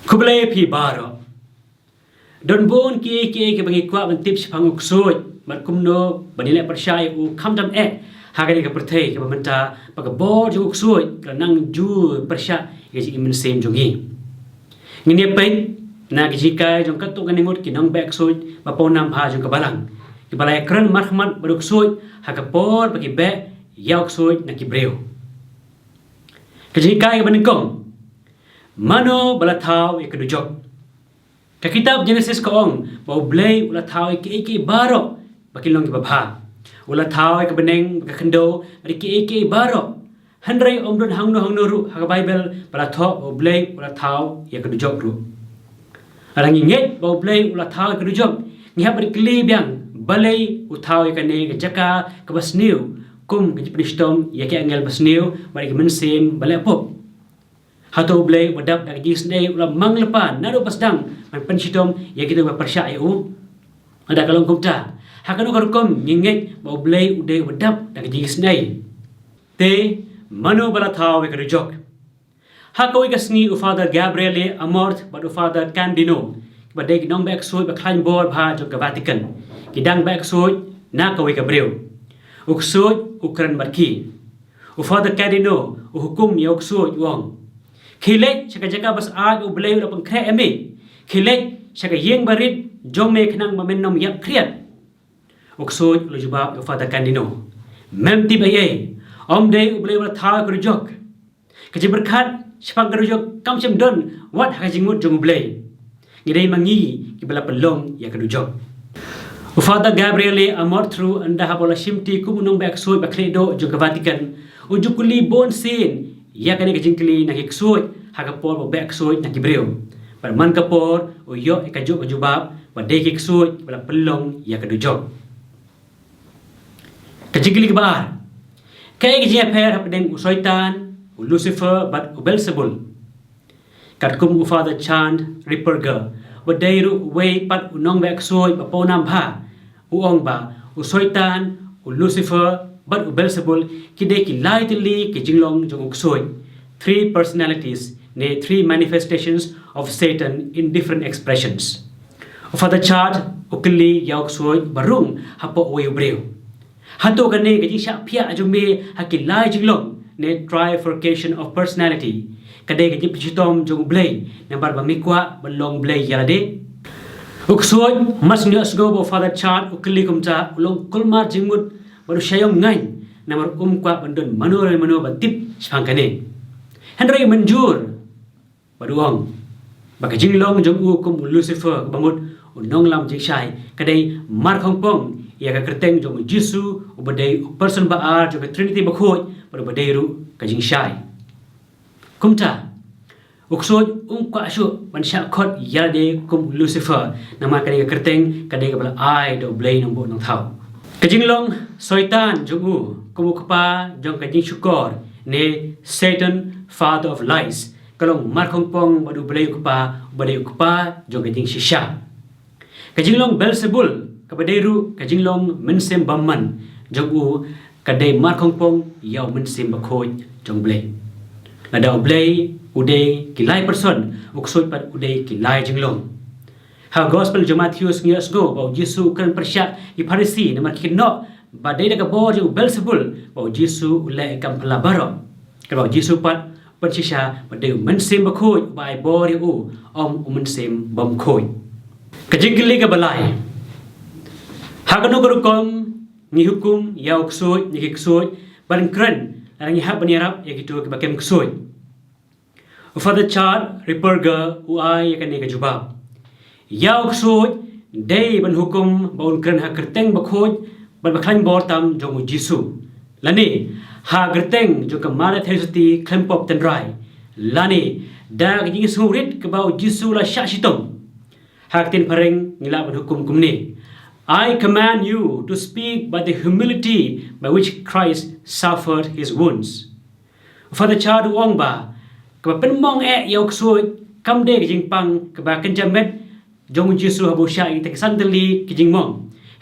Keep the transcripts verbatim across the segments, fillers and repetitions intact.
Khublei phi baroh. Don bun kiei kiei kiba ngi kwah ban tip shaphang u ksuid bad kumno ban ïaleh pyrshah ïa u khamtam eh ha kane ka pyrthei kaba mynta ba ka bor jong u ksuid ka nang ju pyrshah ïa ka jingim mynsiem jong ngi. Ngin ïa peit na ka jinghikai jong katto katne ngut ki nongbeh ksuid ba pawnam bha jong ka balang kiba la ïakren markhmat bad u ksuid ha ka por ba ki beh ïa u ksuid na ki briew. Ka jinghikai kaba nyngkong. Mano ba la thaw ïa ka dujok? Ka kitab Genesis ka ong ba U Blei u la thaw ïa kiei kiei baroh ba kin long kiba bha. U la thaw ïa ka bneng bad ka khyndew bad ïa kiei kiei baroh. Hynrei ym don hangno hangno ruh ha ka Baibl ba la thoh ba U Blei u la thaw ïa ka dujok ruh. Lada ngi ngeit ba U Blei u la thaw ïa ka dujok, ngi hap ban kylli biang balei u thaw ïa kane ka jaka kaba sniew kum ka jingpynshitom ïa ki angel basniew bad ïa ki mynsiem ba leh pop. Hato U Blei uba dap da ka jingisynei u la mang lypa naduh ba sdang ban pynshitom ïa kito ba pyrshah ïa u? Lada ka long kumta, ha kano ka rukom ngi ngeit ba U Blei u dei uba dap da ka jingisynei? Te mano ba la thaw ïa ka dujok? Ha kawei ka sngi u Father Gabriele Amorth bad u Father Candino, kiba dei ki nongbeh ksuid ba khlaiñ bor bha jong ka Vatican, ki dang beh ksuid na kawei ka briew. U ksuid u kren bad ki. U Father Candino u hukum ïa u ksuid, u ong, khie leit sha ka jaka ba syaid ba U Blei u la pynkhreh ïa me. Khie leit sha ka ïing barit jong me khnang ba men ym ïap khriat. U ksuid u la jubab ïa u Father Candino, mem tip ei ei, ym dei U Blei u la thaw ïa ka dujok. Ka jingpyrkhat shaphang ka dujok kam shym don wat ha ka jingmut jong U Blei. Ngi dei ma ngi kiba la pynlong ïa ka dujok. U Father Gabriele Amorth ruh, ynda haba u la shimti kum u nongbeh ksuid ba khlieh duh jong ka Vatican, u ju kylli bun sien ïa kane ka jingkylli na ki ksuid ha ka por ba u beh ksuid na ki briew. Bad man ka por u ïoh ïa kajuh ka jubab ba dei ki ksuid kiba la pynlong ïa ka dujok. Ka jingkylli kaba ar. Kaei ka jingïapher hapdeng u Soitan, u Lucifer bad u Beelzebul? Katkum u Father Chant Ripperger, uba dei ruh uwei pat u nongbeh ksuid ba pawnam bha, u ong ba u Soitan, u Lucifer bad u Beelzebul ki dei ki lai tylli ki jinglong jong u ksuid, three personalities ne three manifestations of Satan in different expressions. U Father Chant u kylli ïa u ksuid ba rung hapoh uwei u briew, hato kane ka jingshah phiah jong me ha ki lai jinglong ne trifurcation of personality ka dei ka jingpynshitom jong U Blei namar ba me kwah ban long blei ïa lade? U ksuid, mar shu ïohsngew ba u Father Chant u kylli kumta, u long kulmar jingmut bad u shah ïong ngaiñ namar um kwah ban don mano re mano ba tip shaphang kane. Hynrei u mynjur bad u ong ba ka jinglong jong u kum u Lucifer, kaba mut u nonglam jingshai, ka dei markhongpong ïa ka kyrteng jong u Jisu, uba dei u Person ba ar jong ka Trinity bakhuid bad uba dei ruh ka jingshai. Kumta u ksuid um kwah shuh ban shah khot ïa lade kum u Lucifer namar kane ka kyrteng ka dei kaba la ai da U Blei Nongbuh Nongthaw. Ka jinglong Soitan jong u kum u kpa jong ka jingshukor ne Satan, Father of Lies, ka long markhongpong bad U Blei u Kpa, uba dei u kpa jong ka jingshisha. Ka jinglong Beelzebul, kaba dei ruh ka jinglong mynsiem bymman jong u, ka dei markhongpong ïa u Mynsiem Bakhuid jong U Blei. Lada U Blei u dei ki lai person, u ksuid pat u dei ki lai jinglong. Ha Gospel jong u Mathaios ngi ïohsngew ba u Jisu u kren pyrshah ïa ki Pharisi namar ki kynnoh ba dei da ka bor jong u Beelzebul ba u Jisu u leh ïa ka kam phylla baroh. Katba u Jisu pat u pynshisha ba dei u Mynsiem Bakhuid uba ai bor ïa u, ym u mynsiem bymkhuid. Ka jingkylli kaba lai. Ha kano ka rukom ngi hukum ïa u ksuid ne ki ksuid ban kren lada ngi hap ban ïarap ïa kito kiba kem ksuid? U Father Chant Ripperger u ai ïa kane ka jubab. Ïa u ksuid dei ban hukum ba un kren ha ka kyrteng bakhuid bad bakhlaiñ bor tam jong u Jisu, lane ha ka kyrteng jong ka Mother Theisotti khlem pop tynrai, lane da ka jingsngewrit kaba u Jisu u la shah shitom. Ha ka ktien phareng ngi lah ban hukum kumne: I command you to speak by the humility by which Christ suffered his wounds. U Father Chant u ong ba kaba pynmong eh ïa u ksuid kam dei ka jingpang kaba kynja met jong u Jisu haba u shah ïa kita ki san tylli ki jingmong,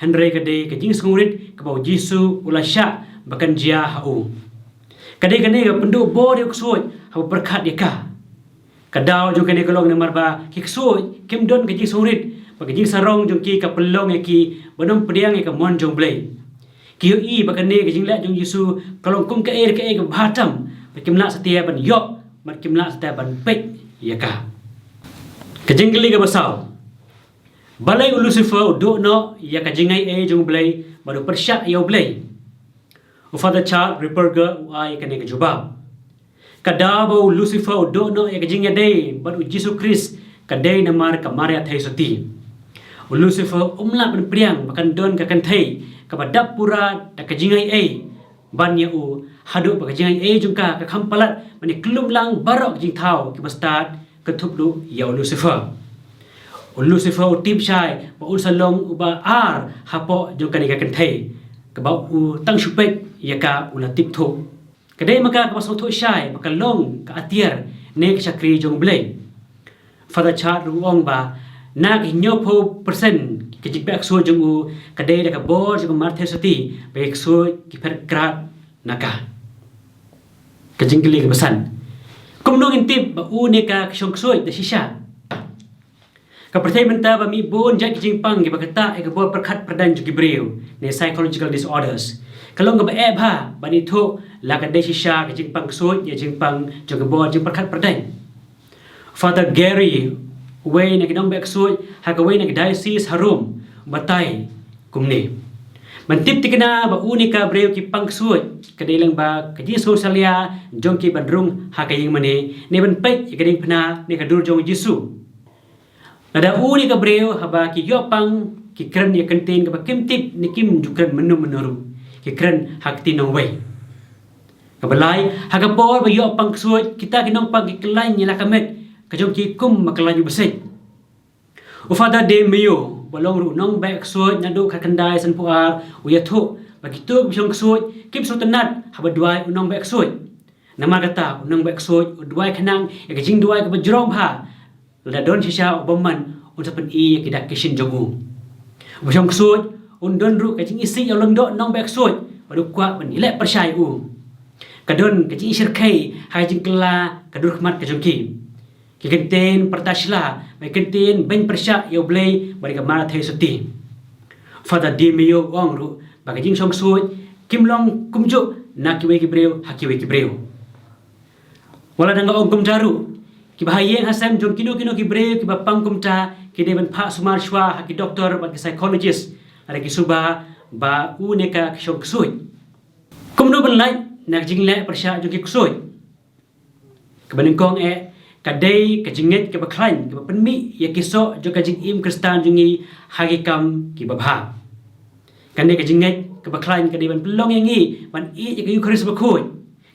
hynrei ka dei ka jingsngewrit kaba u Jisu u la shah ba kan jia ha u. Ka dei kane kaba pynduh bor ïa u ksuid haba pyrkhat ïa ka. Ka daw jong kane ka long namar ba ki ksuid kim don ka jingsngewrit, ba ka jingsarong jong ki ka pynlong ïa ki ban ym pdiang ïa ka mon jong U Blei. Ki ïohi ba kane ka jingleh jong U Jisu ka long kum kaei kaei kaba bha tam, ba kim lah satia ban ïoh, bad kim lah satia ban peit ïa ka. Ka jingkylli kaba saw. Balei u Lucifer u duh noh ïa ka jingaiei jong U Blei bad u pyrshah ïa U Blei? U Father Chad Rehberger u ai kane ka jubab. Ka daw ba u Lucifer u duh noh ïa ka jingïadei bad U Jisu Khrist ka dei namar ka Maria Theisotti. U Lucifer um lah ban pdiang ba kan don ka kynthei kaba dap pura da ka jingaiei ban ïa u, haduh ba ka jingaiei jong ka ka kham palat ban ïa khlum lang baroh ka jingthaw kiba stad kynthup ruh ïa u Lucifer. U Lucifer u tip shai ba un sa long uba ar hapoh jong kane ka kynthei, kaba u tang shu peit ïa ka u la tip thuh. Ka dei ma ka kaba sngewthuh shai ba ka long ka atiar ne ka shakri jong U Blei. Father Chad ruh u ong ba na ka hynñiewphew percent ka jingbeh ksuid jong u ka dei da ka bor jong ka Maria Theisotti, ba ki ksuid ki phet krad na ka. Ka jingkylli kaba san. Kumno ngin tip ba une ka shong ksuid da shisha? Ka pyrthei mynta ba mih bun jait ki jingpang kiba ktah ïa ka bor pyrkhat pyrdaiñ jong ki briew, ne psychological disorders. Ka long kaba eh bha ban ithuh la ka dei shisha ka jingpang ksuid ïa jingpang jong ka bor jingpyrkhat pyrdaiñ. Father Gary, uwei na ki nongbeh ksuid ha kawei na ki diocese ha Rome, u batai kumne: Ban tip thikna ba une ka briew ki pang ksuid, ka dei lyngba ka jingsngewsalia jong ki ban rung ha ka ïingmane, ne ban peit ïa ka diengphna ne ka dur jong U Jisu. Lada une ka briew haba ki ïoh pang ki kren ïa ka ktien kaba kim tip ne kim ju kren mynno mynno ruh, ki kren ha ka ktien nongwei. Kaba lai, ha ka por ba ïoh pang ksuid, kita ki nongpang ki khlaiñ ïa la ka met ka jong ki kum ba khlaiñ u bseit. U Father De Mayo, ba long ruh u nongbeh ksuid naduh khatkhyndai sanphew ar, u ïathuh ba kito kiba shong ksuid kim sngewtynnat haba duwai u nongbeh ksuid. Namar kata u nongbeh ksuid u duwai khnang ïa ka jingduwai kaba jrong bha. Lada don shisha u bymman, un sa pyni ïa ki dak ki shin jong u. Uba shong ksuid un don ruh ka jingisih ïa u lyngdoh nongbeh ksuid bad u kwah ban ïaleh pyrshah ïa u. Ka don ka jingshyrkhei ha ka jingkylla ka dur khmat ka jong ki. Ki kyntien pyrta shla bad ki kyntien beiñ pyrshah ïa U Blei bad ïa ka Maria Theisotti. Father De Mayo u ong ruh ba ka jingshong ksuid kim long kumjuh na kiwei ki briew ha kiwei ki briew. Wat la dang ong kumta ruh, kiba ha ïing ha sem jong kino kino ki briew kiba pang kumta ki dei ban phah sumar shuwa ha ki doktor bad ki psychologist lada ki suba ba une ka shong ksuid. Kumno ban lait na ka jingleh pyrshah jong ki ksuid? Kaba nyngkong eh, ka dei ka jingngeit kaba khlaiñ kaba pynmih ïa ki soh jong ka jingim Khristan jong ngi ha ki kam kiba bha. Kane ka jingngeit kaba khlaiñ ka dei ban pynlong ïa ngi ban ïeit ïa ka Eukharist bakhuid,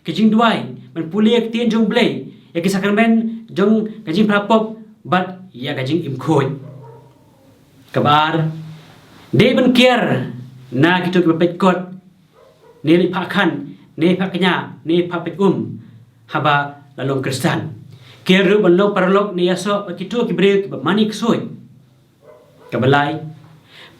ka jingduwai, ban pule ïa ka ktien jong U Blei, ïa ki sakramen jong ka jingphla pop bad ïa ka jingim khuid. Kaba ar, dei ban kiar na kito kiba peit kot, ne leit phah khan, ne phah kñia, ne phah peit um haba la long Khristan. Kiar ruh ban long paralok ne ïasoh bad kito ki briew kiba mane ksuid. Kaba lai,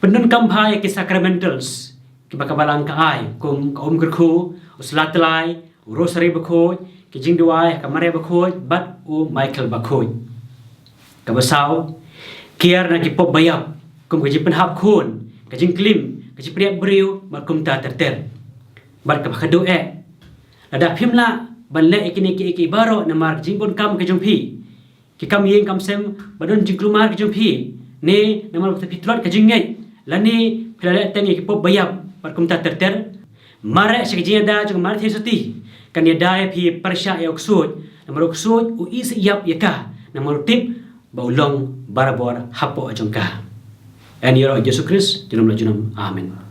pyndonkam bha ïa ki sacramentals kiba ka Balang ka ai, kum ka um kyrkhu, u sla tlai, u rosary bakhuid, ki jingduwai ha ka Maria bakhuid bad u Michael bakhuid. Kaba saw, kiar na ki pop ba ïap, kum ka jingpynhap khun, ka jingklim, ka jingpynïap briew bad kumta ter ter. Bad kaba khatduh eh, lada phim lah ban leh ïa kine kiei kiei baroh namar ka jingbun kam ka jong phi, ki kam ïing kam sem ba don jingkulmar ka jong phi, ne namar ba phi tlot ka jingngeit, lane phi la leh teng ïa ki pop ba ïap bad kumta ter ter, mareh sha ka jingïada jong ka Maria Theisotti, kan ïada ïa phi pyrshah ïa u ksuid, namar u ksuid u isih ïap ïa ka, namar u tip ba u long barabor hapoh jong ka. Yn ïaroh Jisu Khrist junom la junom. Amen.